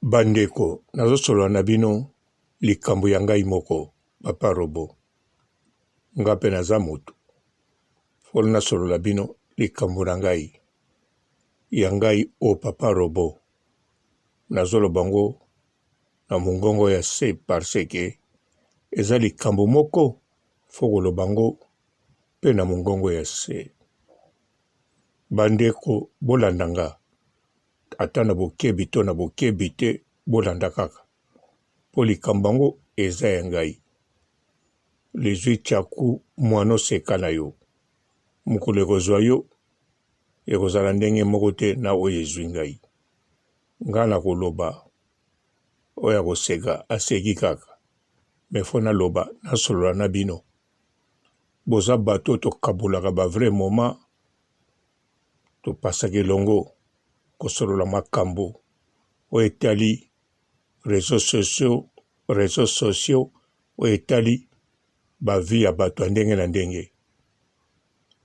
Bandeko nazosolola na bino likambo ya ngai moko papa robot nga pe naza mutu faut nasolola bino likambo na ngai ya ngai oyo papa robot nazoloba ngo na mongongo ya se parce que eza likambo moko faut koloba ngo pe na mongongo ya se bandeko bolanda nga Ata na bokebi to na bokebi te, bolanda kaka, mpo likambo yango eza ya ngai. Lizwi Tshaku mwana oseka na yo. Mokolo ekozwa yo, ekozala ndenge moko te na oyo ezwi ngai. Ngai nakoloba, oyo akoseka aseki kaka, mais faut naloba, nasolola na bino. Boza bato oyo tokabolaka ba vrais moments. Topasaka elongo kosolola makambo oyo etali reseaux sociaux, reseaux sociaux oyo etali ba vie ya bato ya ndenge na ndenge.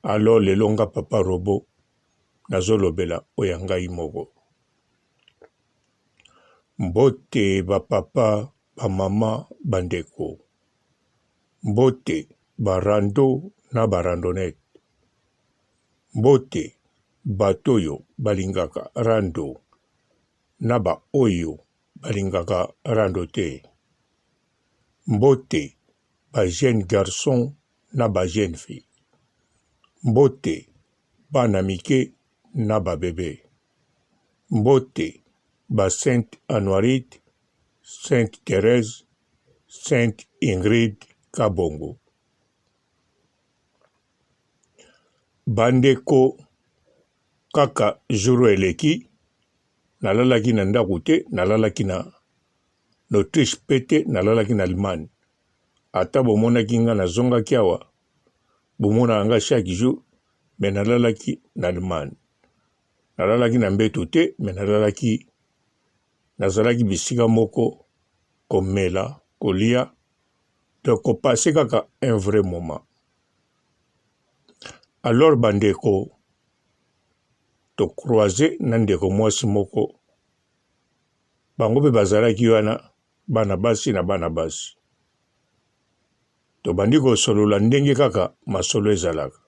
Alors lelo nga papa robot nazolobela oyo ya ngai moko. Mbote ba papa, ba mama, ba ndeko. Mbote ba rando na ba randonnette. Mbote bato oyo balingaka rando na ba oyo balingaka rando te. Mbote ba jeunes garçons na ba jeunes filles. Mbote bana mike na ba bebe. Mbote ba Sainte Anuarite, Sainte Therèse, Sainte Ingrid Kabongo. Bandeko kaka jour oyo eleki nalalaki na ndako te, nalalaki na Autriche pe te, nalalaki na Allemagne. Ata bomonaki nga nazongaki awa, bomonaka nga chaque jour, mais nalalaki na Allemagne. Nalalaki na mbeto te, mais nalalaki, nazalaki bisika moko komela, kolia, donc ko passer kaka un vrai moment. Alors bandeko to croiser na ndeko mwasi moko, bango mpe bazalaki wana bana basi na bana basi. Tobandi kosolola ndenge kaka masolo ezalaka.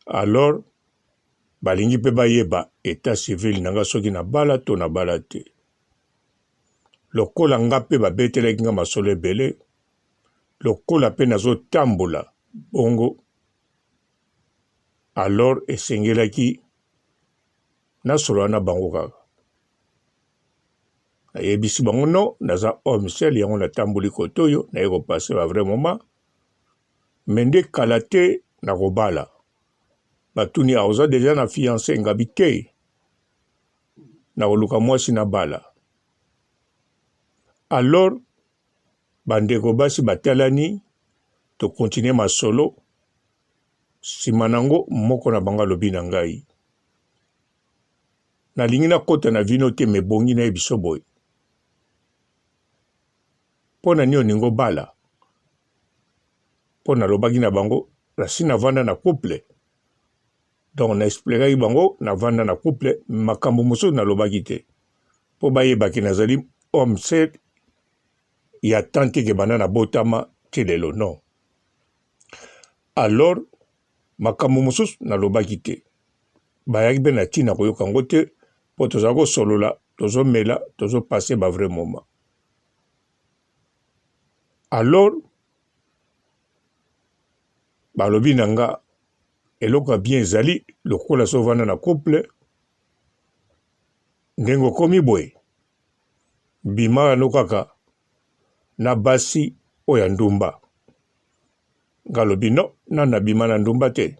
Alors balingi mpe bayeba etat civil na nga soki nabala to nabala te. Lokola nga mpe babetelaki nga masolo ebele, lokola mpe nazotambola bongo, alors esengelaki nasolola na bango kaka. Nayebisi bango non, naza homme seul, yango natamboli kote oyo, naye ko passer ba vrai moment, mais nde kala te nakobala. Batuni ah oza dejà na fiance? Ngabi te. Nakoluka mwasi nabala. Alors bandeko basi batalani, to continuer masolo, sima nango moko na bango alobi na ngai, nalingi nakota na vino te mais ebongi nayebiso boye, mpo na nini olingi obala? Mpo nalobaki na bango nasi navanda na couple. Donc na explikaki bango na vanda na couple makambo mosusu nalobaki te mpo bayeba ke nazali homme seul ya temps te ke banda nabotama ti lelo non. Alors makambo mosusu nalobaki te, bayaki mpe na ntina koyoka yango te mpo tozala kosolola, tozomela, tozo passer ba vrai moment. Alors balobi na nga eloko ya bien ezali lokola so ovanda na couple ndenge okomi boye bima no kaka na basi oyo ya ndumba. Nga alobi non, nanu nabima na ndumba te.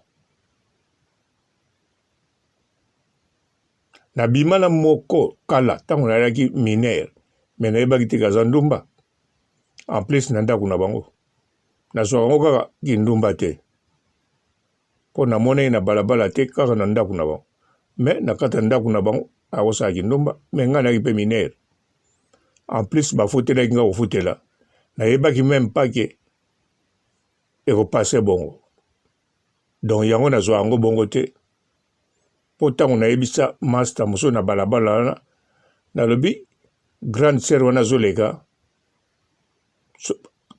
Nabima na moko kala ntango nayaki mineur, mais nayebaki te ke aza ndumba. En plus na ndako na bango nazwaka yango kaka kindumba te mpo namonaki na balabala te kaka na ndako na bango mais na kati ya ndako na bango akosala kindumba mais ngai nayaki mpe mineur en plus bafutelaki ngai kofutela nayebaki meme pas ke ekopase bongo donc yango nazwa yango bongo te mpo ntango nayebisa masta mosusu na balabala wana. Nalobi grande sœur wana azoleka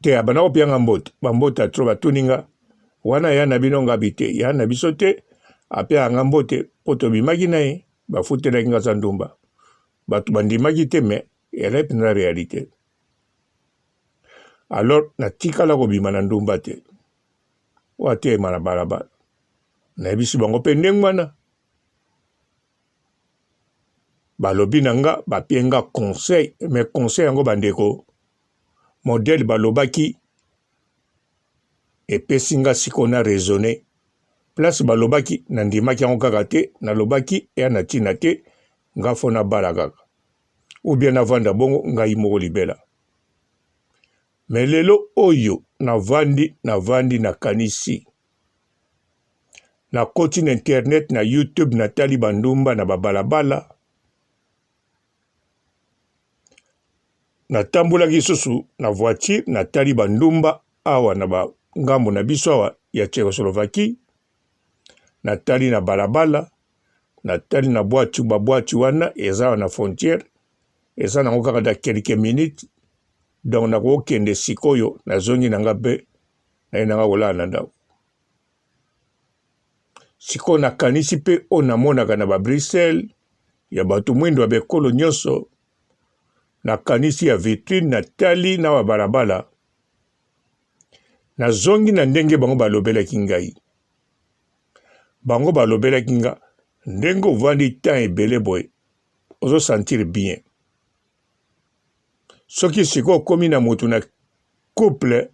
te, abanda kopia nga mbote, bambote ya trop. Batuni nga wana ya na bino, ngabi te, ya na biso te. Apiaka nga mbote mpo tobimaki na ye, bafutelaki nga za ndumba. Bato bandimaki te, mais ezalaki mpenza réalité. Alors natikala kobima na ndumba te oyo atelema na balabala. Nayebisi bango mpe ndenge wana, balobi na nga, bapie nga conseil. Mais conseil yango, bandeko, modèle balobaki epesi nga sikoyo na raisonne. Place balobaki, nandimaki yango kaka te. Nalobaki eya na ntina te, nga fo nabala kaka ou bien navanda bongo ngai moko libela. Mais lelo oyo navandi, navandi, nakanisi, nakoti na internet, na YouTube, natali bandumba na babalabala. Natambolaki lisusu na voiture, natali bandumba awa na bangambo na biso awa ya Tchécoslovaquie. Natali na balabala, natali na bwati, babwati wana eza na frontière, eza nango kaka da quelques minutes. Donc nakokende sikoyo, nazongi na nga mpe naye nanga kolala na ndako. Sikoyo nakanisi mpe oyo namonaka na babruxelles ya bato mwindo ya bekolo nyonso. Nakanisi ya vitrine, natali na babalabala, nazongi na ndenge bango balobelaki ngai. Bango balobelaki nga ndenge ovandi temps ebele boye, ozosentir bien. Soki sikoyo okomi na motu na couple,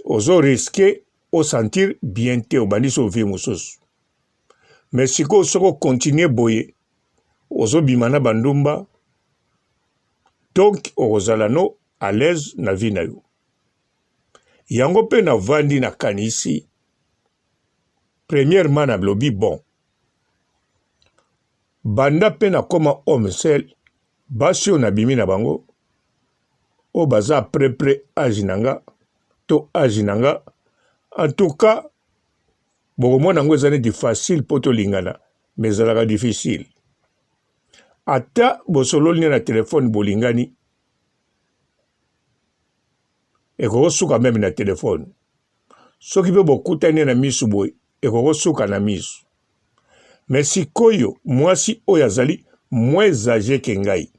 ozo risque osentir bien te, obandisi ovie mosusu. Mais sikoyo soki okontinue boye, ozobima na bandumba, donc okozala no à l'aise na vie na yo. Yango mpe navandi, nakanisi. Premièrement nalobi bon, banda mpe nakoma homme seul, basi oyo nabimi na bango oyo baza près près age na nga to age na nga, en tout cas bokomona yango eza neti facile mpo tolingana, mais ezalaka difficile. Ata bosololi nde na telefone, bolingani, ekokosuka meme na telefone. Soki mpe bokutani na misu boye, ekokosuka na misu. Mais sikoyo mwasi oyo azali moins age ke ngai,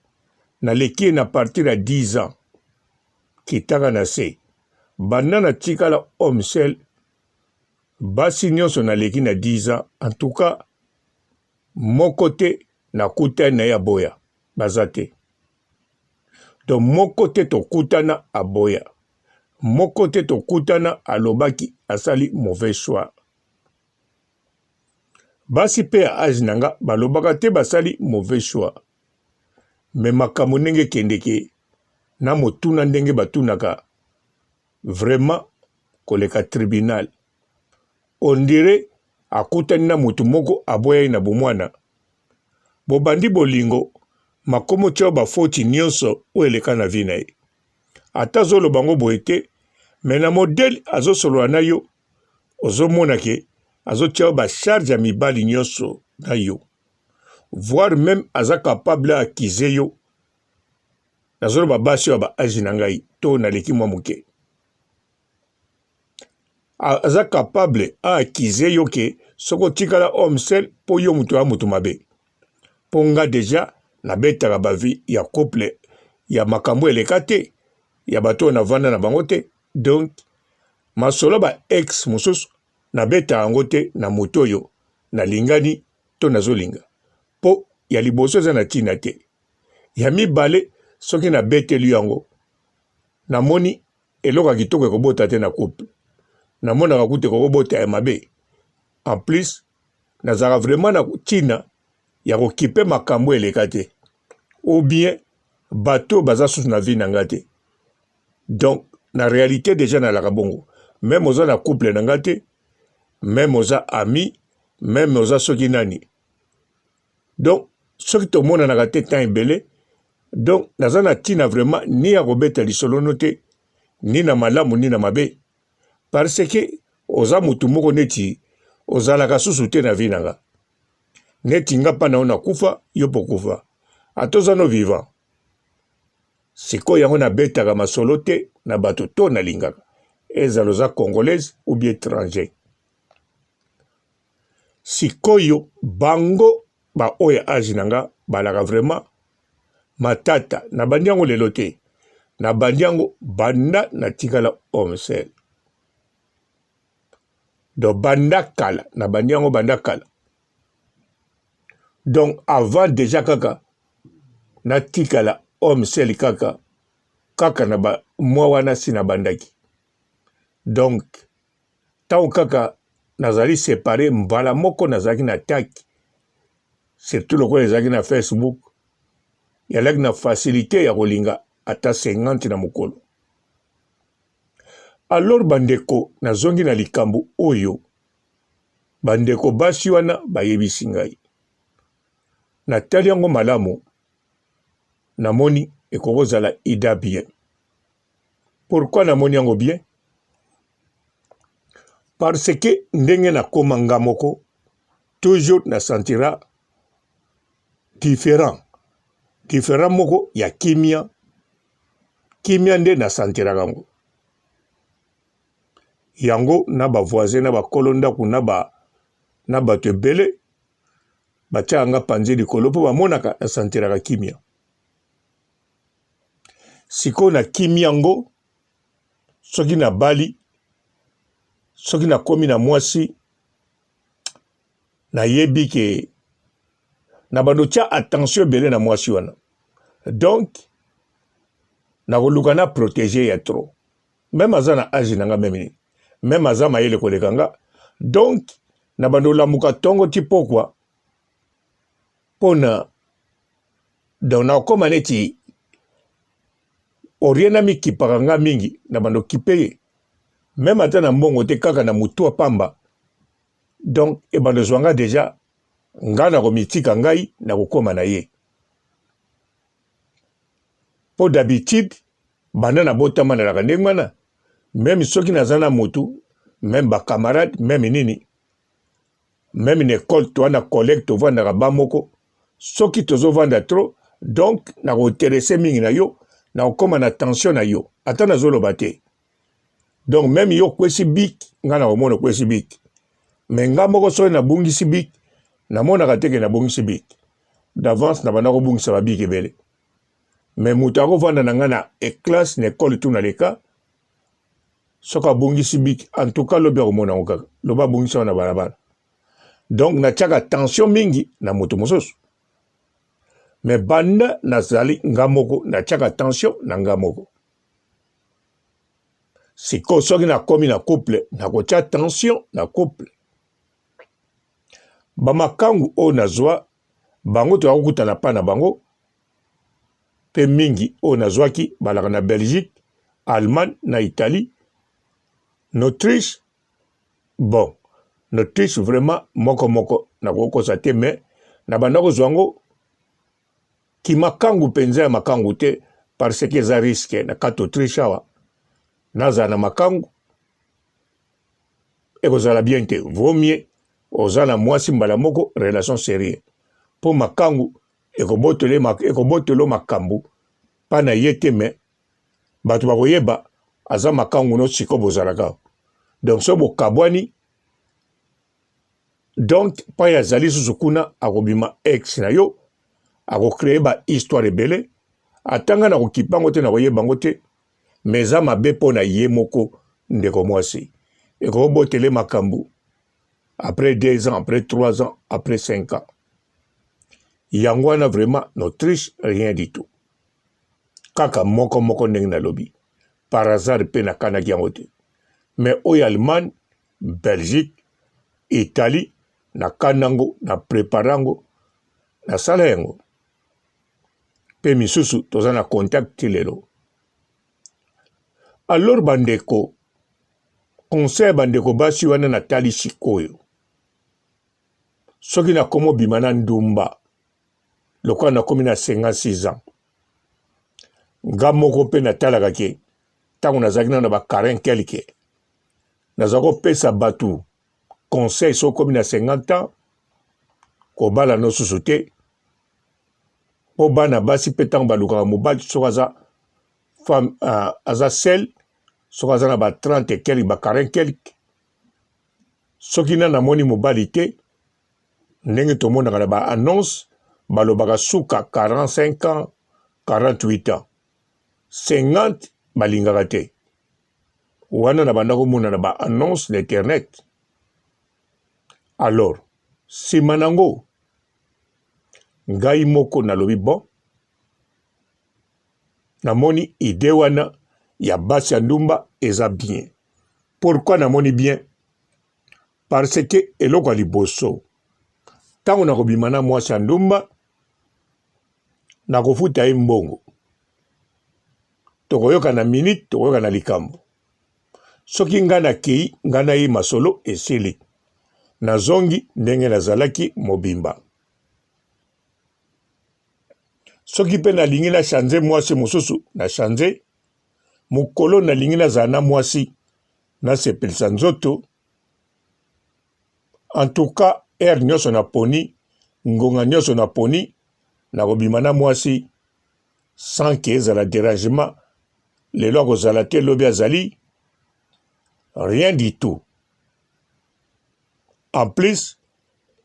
naleki ye na partir ya 10 ans kitaka na se. Banda natikala homme seul, basi nyonso naleki na 10 ans, en tout cas moko te nakutani na ye aboya, baza te. Donc moko te tokutana aboya, moko te tokutana alobaki asali mauvais choix. Basi mpe ya age na nga balobaka te basali mauvais choix. Mais makambo ndenge ekendeke na motuna ndenge batunaka vraiment koleka tribunal, on dirait akutani na motu moko aboyai na bomwana. Bobandi bolingo, makomo tia bafoti nyonso oyo eleka na vie na ye. Ata azoloba yango boye te, mais na modèle azosolola na yo, ozomona ke azotia yo bacharge ya mibali nyonso na yo, voire même aza capable aakize yo. Nazoloba basi oyo ya baage na ngai to naleki mwa moke, aza capable aakize yo ke soki otikala homme seul mpo yo moto ya moto mabe. Mpo nga deja nabetaka bavi ya couple ya makambo eleka te, ya bato oyo navanda na bango te. Donc masolo ba ex mosusu nabeta yango te na moto oyo nalingani to nazolinga, mpo ya liboso eza na ntina te, ya mibale soki nabeteli yango namoni eloko ya kitoko ekobota te na couple, namonaka kutu ekokobota ya mabe. En plus nazalaka vraiment na ntina ya kokipe makambo eleka te, ou bien bato baza susu na vie na nga te. Donc na réalité déjà nalaka bongo, meme oza na couple na nga te, meme oza ami, meme oza soki nani, donc soki tomonanaka te temps ebele, donc naza na ntina vraiment ni ya kobeta lisolo no te, ni na malamu ni na mabe, parce que oza motu moko neti ozalaka susu te na vie na nga. Neti nga mpa na yo nakufa, yo mpo kufa. Ata oza no vivant. Sikoyo yango nabetaka masolo te na bato to nalingaka. Ezala oza congolaise ou bien etranger. Sikoyo bango ba oyo ya age na nga balaka vraiment matata. Nabandi yango lelo te. Nabandi yango banda natikala homme seul. Donc banda kala, nabandi yango banda kala. Donc avant dejà kaka natikala homme seul kaka kaka na ba mois wana si nabandaki. Donc ntango kaka nazali separe mbala moko nazalaki na attaque surtout lokola ezalaki na Facebook yalaki na facilité ya kolinga ata 50 na mokolo. Alors bandeko nazongi na likambo oyo bandeko basi wana bayebisi ngai. Natali yango malamu, namoni ekoki kozala ida bien. Pourquoi namoni yango bien? Parce que ndenge nakoma nga moko toujours na sentira différent différent moko ya kimia kimia nde na sentiraka yango yango na ba voisin na bakolo ndako na ba na bato ebele batiaka nga panzi likolo mpo bamonaka na sentiraka kimia Sikoyo na kimi yango soki nabali soki nakomi na mwasi nayebi ke na bando tia attention ebele na mwasi wana donc nakoluka na proteger ya trop meme aza na age na nga meme nini meme aza mayele koleka nga donc na bando olamuka tongo ti pokwa pona donc nakokoma neti orie na mikipaka nga mingi na bando kipe ye meme ata na mbongo te kaka na mutua pamba donc ebando zwa nga deja nga nakomitika ngai nakokoma na ye mpo d'habitude banda nabotama nalaka ndenge wana meme soki naza na mutu meme bacamarade meme nini meme na ecole toa na collègue tovandaka ba moko soki tozovanda trop donc nakointeresse mingi na yo nakokoma na tension na yo ata nazoloba te donc meme yo okwesi bik ngai nakomona okwesi bik me ngai moko soki nabungisi bik namonaka te ke nabungisi bik d'avance na banda kobungisa babik ebele me moto akovanda na ngai na classe na ekole tu naleka soki abungisi bik en tout cas lobi akomona yango kaka lobi abungisi yango na balabala donc natiaka tension mingi na moto mosusu me banda nazali nga moko natiaka tension na nga moko sikoyo soki nakomi na couple nakotia tension na couple bamakangu oyo nazwa bango toya kokutana pa na bango mpe mingi oyo nazwaki balaka na Belgique, Allemagne na Italie, n'Autriche bon n'Autriche vraiment moko moko nakokosa te mais na banda kozwa yango kimakangu mpenza ya makangu te parce que eza risque na kati Autriche awa nazala na makangu ekozala bien te vaut mieux oza na mwasi mbala moko relation sérieux mpo makangu ekobotolo makambu pa na ye te mais bato bakoyeba aza makangu no siko bozalaka donc soki bokabwani donc pai azali susu kuna akobima ex na yo akocree ba histoire ebele ata ngai nakokipa yango te nakoyeba yango te mais eza mabe mpo na ye moko ndeko mwasi ekobotele makambo après 2 ans après 3 ans après 5 ans yango wana vraiment no triche rien du tout kaka moko moko ndenge nalobi par hasard mpe nakanaki yango te mais oyo Allemagne Belgique Italie nakana yango na prepare yango nasala yango mpe misusu toza na contact ti lelo alors bandeko conseil ya bandeko basi wana natali sikoyo soki nakomi obima na ndumba lokola nakomi na 56 ans nga moko mpe natalaka ke ntango nazalaki nano na ba 40 quelque naza kopesa bato conseil soki okomi na 50 ans kobala no susu te. Mpo bana basi mpe ntango balukaka mobali, soki aza femme, aza seul, soki aza na ba 30 et quelque, ba 40 quelque, soki nani amoni mobali te, ndenge tomonaka na ba annonce, balobaka suka 45 ans, 48 ans, 50 balingaka te. Wana na banda komona na ba annonce na internet. Alors nsima nango ngai moko nalobi bon, namoni idee wana ya basi ya ndumba eza bien. Pourquoi namoni bien? Parce que eloko ya liboso, ntango nakobima na mwasi ya ndumba, nakofuta ye mbongo, tokoyoka na minute, tokoyoka na likambo. Soki ngai nakei, ngai na ye masolo esili, nazongi ndenge nazalaki mobimba. Soki mpe nalingi na change mwasi mosusu, na change. Mokolo nalingi nazala na mwasi, nasepelisa nzoto. En tout cas, heure nyonso naponi, ngonga nyonso naponi, nakobima na mwasi sans que ezala derangement. Lelo akozala te, lobi azali, rien du tout. En plus,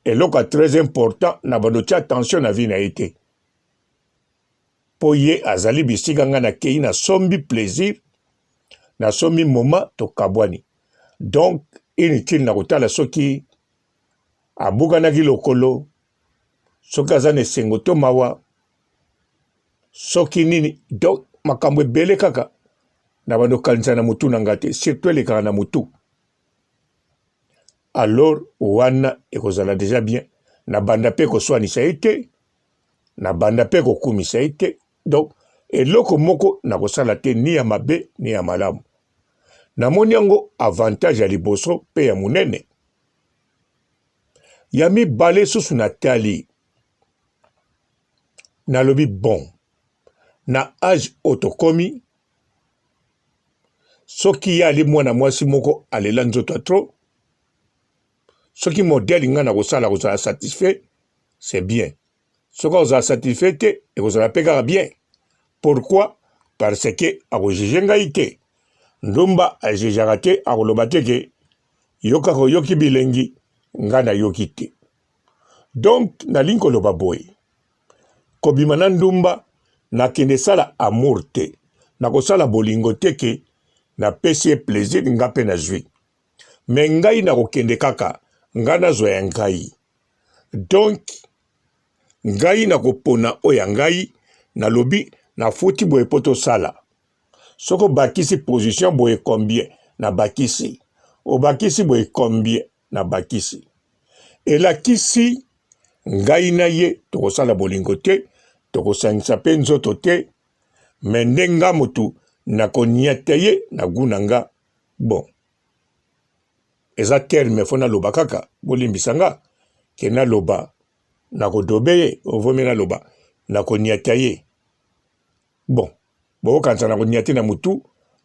eloko ya très important, na bando tia attention na vie na ye te, mpo ye azali bisika ngai nakei, nasombi plaisir, nasombi moment, tokabwani. Donc inutile na kotala soki abukanaki lokolo, soki aza na esengo to mawa, soki nini. Donc makambo ebele kaka na bando kanisa na mutu na nga te, surtout elekaka na mutu. Alors wana ekozala deja bien. Na banda pe koswanisa ye te, na banda pe kokumisa ye te. Donc eloko moko nakosala te, ni ya mabe ni ya malamu. Namoni yango avantage ya liboso pe ya monene. Ya mibale susu natali, nalobi bon, na age oyo tokomi, soki ye ali mwana mwasi moko alela nzoto ya trop, soki modèle ngai nakosala kozala satisfait, c'est bien. Soki akozala satisfait te, ekozala mpe kaka bien. Pourquoi? Parce que akojuge ngai te. Ndumba ajugeaka te, akoloba te ke yo kaka oyoki bilengi, ngai nayoki te. Donc nalingi koloba boye, kobima na ndumba, nakende sala amour te, nakosala bolingo te ke napesi ye plaisir, nga mpe nazwi. Me ngai nakokende kaka ngai nazwa ya ngai. Donc ngai nakopona oyo ya ngai, nalobi nafuti boye mpo tosala. Soki obakisi position boye combien, nabakisi. Obakisi boye combien, nabakisi. Elakisi ngai na ye tokosala bolingo te, tokosangisa mpe nzoto te, me nde nga motu nakoniata ye na gu na nga. Bon, eza terme fo naloba kaka, bolimbisa nga ke naloba nakodobe ye, ovomi naloba nakoniata ye. Bon, bokokanisa nakoniate na mutu,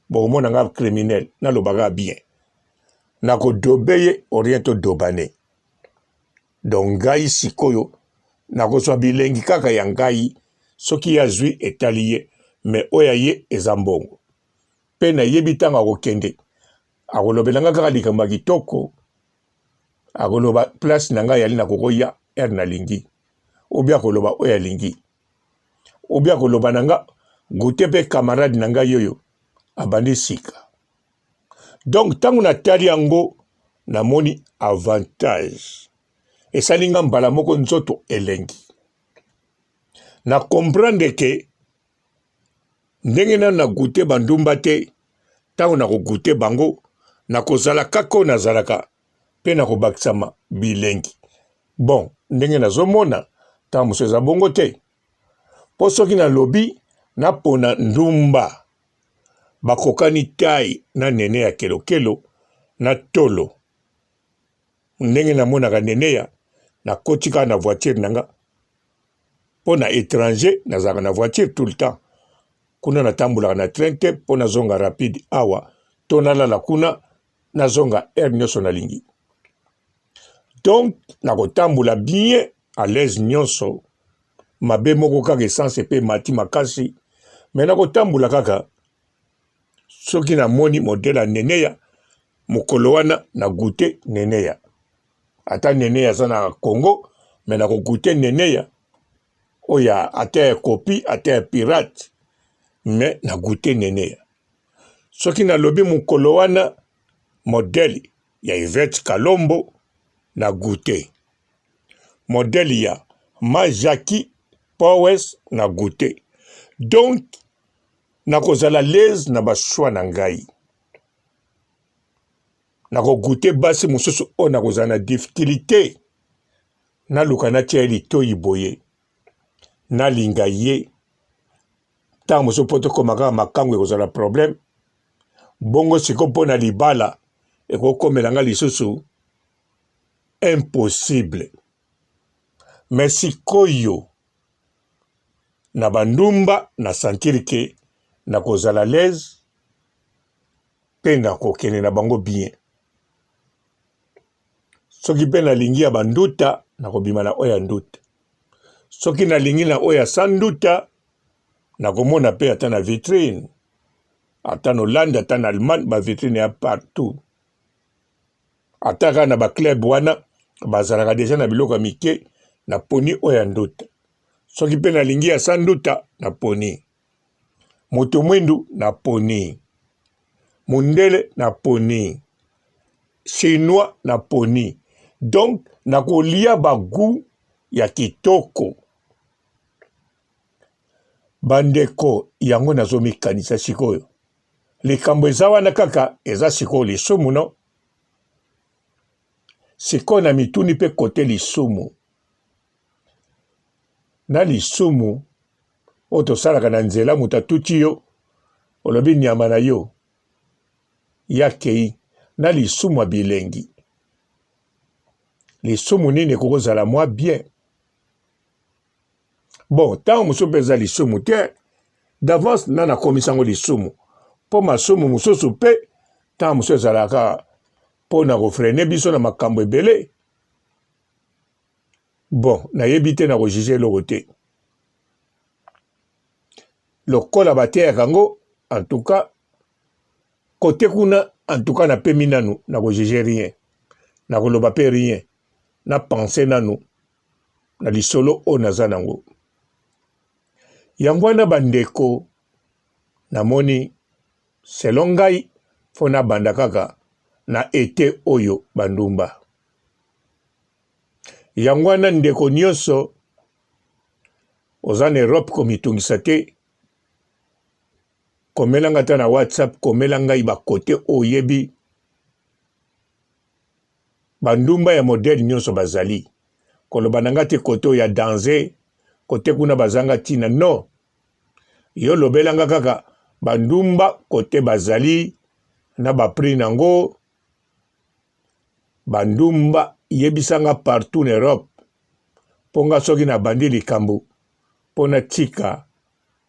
bokomona nga criminel. Naloba kaka bien, nakodobe ye orien todobane. Donc ngai sikoyo nakozwa bilengi kaka ya ngai, soki ye azwi etali ye, me oyo ya ye eza mbongo. Mpe nayebi ntango akokende, akolobela nga kaka likambo ya kitoko, akoloba place na ngai yali nakokoya heure nalingi, obi akoloba oyo alingi, obi akoloba na nga goute mpe camarade na ngai oyo abandi sika. Donc ntango natali yango, namoni avantage esali nga mbala moko nzoto elengi. Na comprendre ke ndenge nanu na goute bandumba te, ntango nakogoute bango nakozala kaka oyo nazalaka mpe nakobakisama bilengi. Bon, ndenge nazomona ntango mosusu eza bongo te, mpo soki nalobi napona ndumba bakokani tai na nene ya kelokelo na tolo, ndenge namonaka neneya, nakoti kaka na voiture na nga mpo na étranger, nazalaka na voiture tout le temps. Kuna natambolaka na train te mpo nazonga rapide awa, to nalala kuna nazonga heure nyonso nalingi. Donc nakotambola bien à l'aise nyonso. Mabe moko kaka essence pe emati makasi mais nakotambola kaka soki namoni modèle ya Neneya mokolo wana na goute Neneya. Ata Neneya aza na Congo mais nako goute Neneya oyo ata ya copie ata ya pirate mais na goute Neneya. Soki nalobi mokolo wana modèle ya Yvette Kalombo na goute. Modèle ya ma Jackie Powes na goute. Donc nakozala l'aise na ba choix na ngai. Nako goute basi mosusu oyo nakozala na difficulté naluka natia ye litoyi boye nalinga ye ntango mosusu mpo tokoma kaka makango ekozala problème bongo sikoyo mpo na libala ekokomela nga lisusu impossible mais sikoyo na bandumba na sentir ke nakozala l'aise mpe nakokende na bango bien soki mpe nalingi ya banduta nakobima na oyo ya nduta soki nalingi na oyo ya sans nduta nakomona mpe ata na vitrine ata na Hollande ata na Allemagne ba vitrine ya partout ata kaka na ba club wana bazalaka deja na biloko ya mike na poni oyo ya nduta soki mpe nalingi ya sans nduta na poni moto mwindu na poni mundele na poni chinois na poni donc nakolia ba gout ya kitoko bandeko yango nazomikanisa sikoyo likambo eza wana kaka eza sikoyo lisumu no sikoyo na mituni mpe kote lisumu na lisumu oyo tosalaka na nzela moto atuti yo olobi nyama na yo ye akei na lisumu ya bilengi lisumu nini ekoki kozala mwa bien bon ntango mosusu mpe eza lisumu te d'avance na nakomisa yango lisumu mpo masumu mosusu mpe ntango mosusu ezalaka mpo na kofrene biso na makambo ebele bon nayebi te na kojuge eloko te lokola bateyaka yango en tout cas kote kuna en tout cas napemi nanu na kojuge rien nakoloba mpe rien na pense nanu na lisolo oyo naza nango yango wana bandeko namoni selon ngai fo nabanda kaka na ete oyo bandumba yango wana ndeko nyonso oza na Europe komitungisa te komela ngai ata na WhatsApp komela ngai bakote oyo oyebi bandumba ya modele nyonso bazali koloba na ngai te kote oyo ya danger kote kuna bazanga ntina no yo lobela nga kaka bandumba kote bazali na baprix nango bandumba yebisa nga partout na Europe mpo nga soki nabandi likambo mpo natika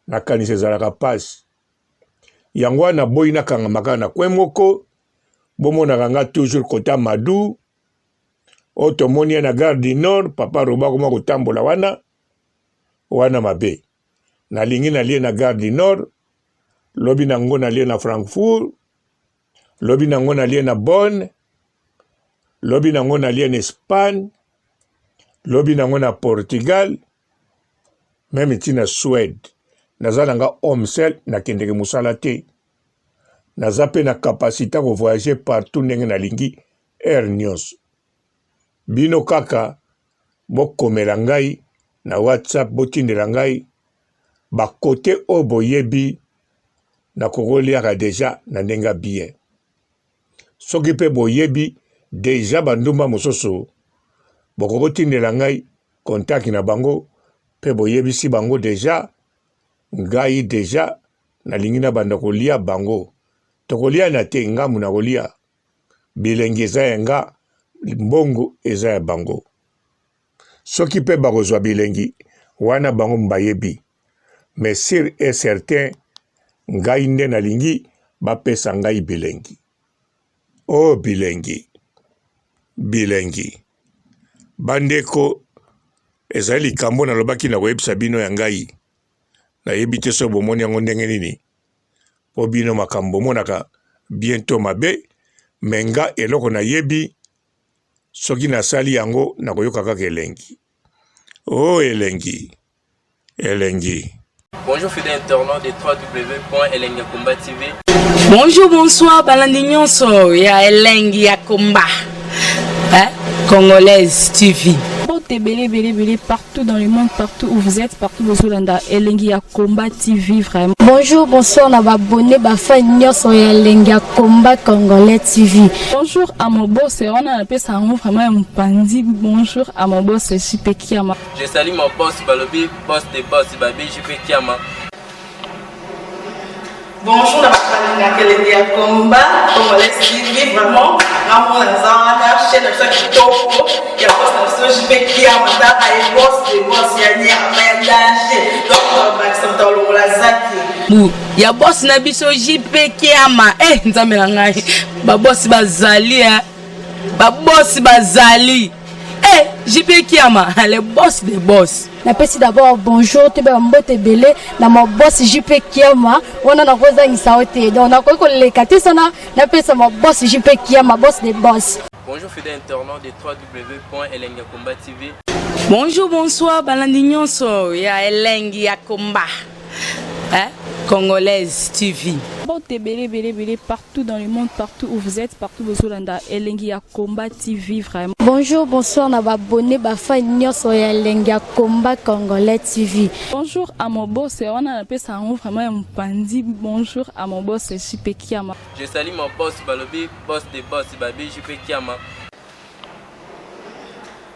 nakanisa ezalaka mpasi yango wana naboyi nakangama kaka na coin moko bomonaka nga toujours kota madu oyo tomoni ye na gare du nord papa roba akoma kotambola wana wana mabe nalingi nalie na gare du nord lobi na ngo nalie na frankfurt lobi na ngo nalie na bonne lobi na ngo nalie na espagne lobi na ngo na portugal meme ti na suède naza na nga homme seul nakendeke mosala te naza mpe na capacité ya kovoyage partout ndenge nalingi heure nyonso bino kaka bokomela ngai na whatsapp botindela ngai bakote oyo boyebi nakokoliaka deja na ndenge ya bien soki mpe boyebi deja bandumba mosusu bokokotindela ngai contact na bango mpe boyebisi bango deja ngai deja nalingi nabanda kolia bango tokoliana te ngambu nakolia bilengi eza ya nga mbongo eza ya bango soki mpe bakozwa bilengi wana bango bayebi mais sur et certain ngai nde nalingi bapesa ngai bilengi o oh, bilengi bilengi bandeko. Ezali likambo nalobaki na koyebisa bino ya ngai. Nayebi te soki bomoni yango ndenge nini, mpo bino makambo bomonaka bien to mabe, mais nga eloko nayebi soki nasali yango nakoyoka kaka elengi. Oh elengi, elengi. Bonjour fidèles internautes de www.elengiyakomba TV. Bonjour, bonsoir, balandi nyonso ya Elengi ya Komba. Hein? Congolaise TV. Mbote ebele ebele ebele partout dans le monde, partout où vous êtes, partout bozolanda Elengi ya Combat TV vraiment. Bonjour, bonsoir na ba abonné ba fan nyonso ya Elengi ya Combat Congolais TV. Bonjour à mon boss, wana napesa yango vraiment ya mopanzi. Bonjour à mon boss JP Kiama. Je salue mon boss balobi boss de boss babi JP Kiama. Bonjour na bato balingaka elengi ya combat congolais TV vraiment ngamona naza wana chaîne na biso ya kitoko ya boss na biso JP Kiama tala ye boss de boss ya nyama ya danger donc bakisa moto alongola zaki bu ya boss na biso JP Kiama eh nzambe na ngai ba boss bazali eh ba boss bazali eh JP Kiama le boss de boss. Napesi d'abord bonjour toyeba ba mbote ebele na ma boss JP Kiama wana nakozangisa yo te donc nakoki koleka te sana napesa ma boss JP Kiama boss de boss. Bonjour fidèles internautes de www.elengiyakomba TV. Bonjour, bonsoir, balandi nyonso ya Elengi ya Komba. Hein? Congolaise TV. Mbote ebele ebele ebele partout dans le monde, partout où vous êtes, partout bozolanda Elengi ya Combat TV vraiment. Bonjour, bonsoir na ba abonné ba fan nyonso ya Elengi ya Combat Congolais TV. Bonjour à mon boss, wana napesa yango vraiment ya mopanzi. Bonjour à mon boss JP Kiama. Je salue mon boss balobi boss de boss babi JP Kiama.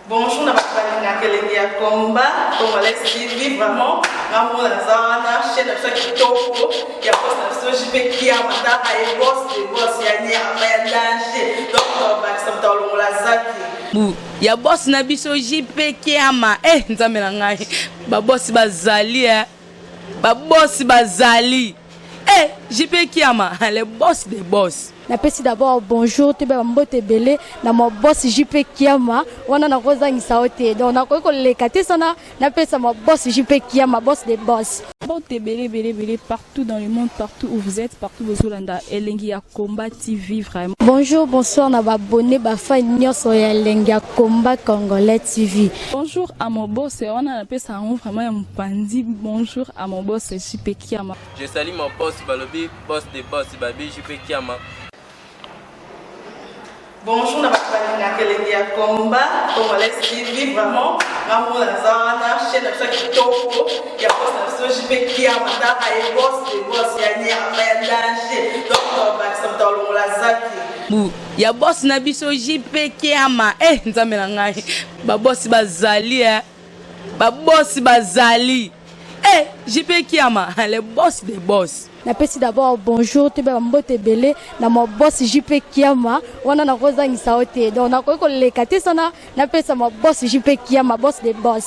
Bonjour na bato balingaka elengi ya combat congolais TV vraiment ngamona naza wana chaîne na biso ya kitoko ya boss na biso JP Kiama tala ye boss de boss ya nyama ya danger donc bakisa moto alongola zaki bu ya boss na biso JP Kiama eh nzambe na ngai ba boss bazali eh ba boss bazali eh JP Kiama le boss de boss. Napesi d'abord bonjour toyeba ba mbote ebele na ma boss JP Kiama wana nakozangisa yo te donc nakoki koleka te sana napesa ma boss JP Kiama boss de boss. Mbote ebele ebele ebele partout dans le monde, partout où vous êtes, partout bozolanda Elengi ya Combat TV vraiment. Bonjour, bonsoir na ba abonné ba fan nyonso ya Elengi ya Combat Congolais TV. Bonjour à mon boss, wana napesa yango vraiment ya mopanzi. Bonjour à mon boss JP Kiama. Je salue mon boss balobi boss de boss babi JP Kiama. Bonjour na bato balingaka elengi ya combat congolais TV vraiment ngamona naza wana chaîne na biso ya kitoko ya boss na biso JP Kiama tala ye boss de boss ya nyama ya danger donc bakisa moto alongola zaki bu ya boss na biso JP Kiama eh nzambe na ngai ba boss bazali eh ba boss bazali eh JP Kiama le boss de boss. Napesi d'abord bonjour toyeba ba mbote ebele na ma boss JP Kiama wana nakozangisa yo te donc nakoki koleka te sana napesa ma boss JP Kiama boss de boss.